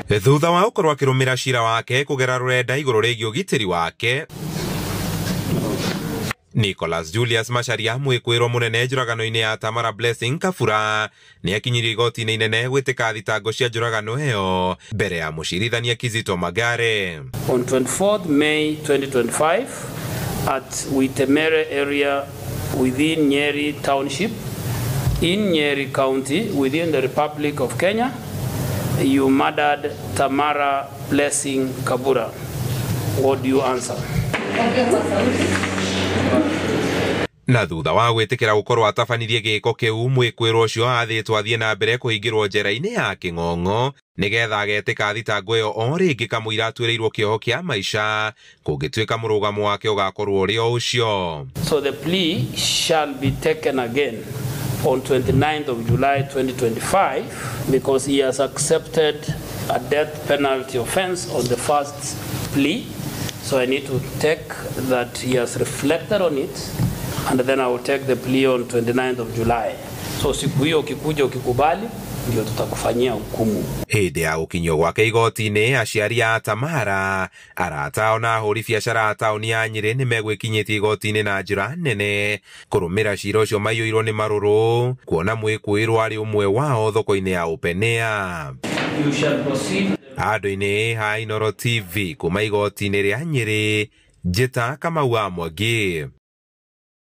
Thutha wa gũkorwo akĩrũmĩra cira wake kũgera rũrenda igũrũ rĩgiĩ ũgitĩri wake, Nicholas Julius Macharia, mwĩkwĩrwo mũnene njũragano-inĩ ya Tamara Blessing Kabura, nĩ akinyirio igoti-inĩ inene gwĩtĩka thitango cia njũragano ĩyo mbere ya mũcirithania Kizito Magare. On 24th May 2025 at Witemere area within Nyeri Township in Nyeri County within the Republic of Kenya, you murdered Tamara Blessing Kabura. What do you answer? Na thutha wa gwĩtĩkĩra gũkorwo atabanirie gĩko kĩu, mwĩkwĩrwo ũcio athĩtwo athiĩ na mbere kũhingĩrwo njera-inĩ ya Kĩng'ong'o nĩgetha agetĩka thitango ĩyo o rĩngĩ kamũira atuĩrĩirwo kĩoho kĩa maica kũngĩtuĩka mũrũgamo wake ũgakorwo ũrĩ o ũcio. So the plea shall be taken again on 29th of July 2025 because he has accepted a death penalty offense on the first plea. So I need to take that he has reflected on it, and then I will take the plea on 29th of July. So siku hiyo ukikuja ukikubali, ndio tutakufanyia hukumu. Hĩndĩ ya gũkinyio gwake igoti-inĩ, aciari a Tamara, arata ao na ahũri biacara a taũni ya Nyĩrĩ nĩ megwĩkinyĩtie igoti-inĩ na njĩra nene kũrũmĩra cira ũcio maiyũirwo nĩ marũrũ kuona mwĩkũĩrwo arĩ ũmwe wao thoko-inĩ ya Open Air. You shall proceed. Handũ-inĩ ha Inooro TV kuma igoti-inĩ rĩa Nyĩrĩ, njĩta Kamau wa Mwangi.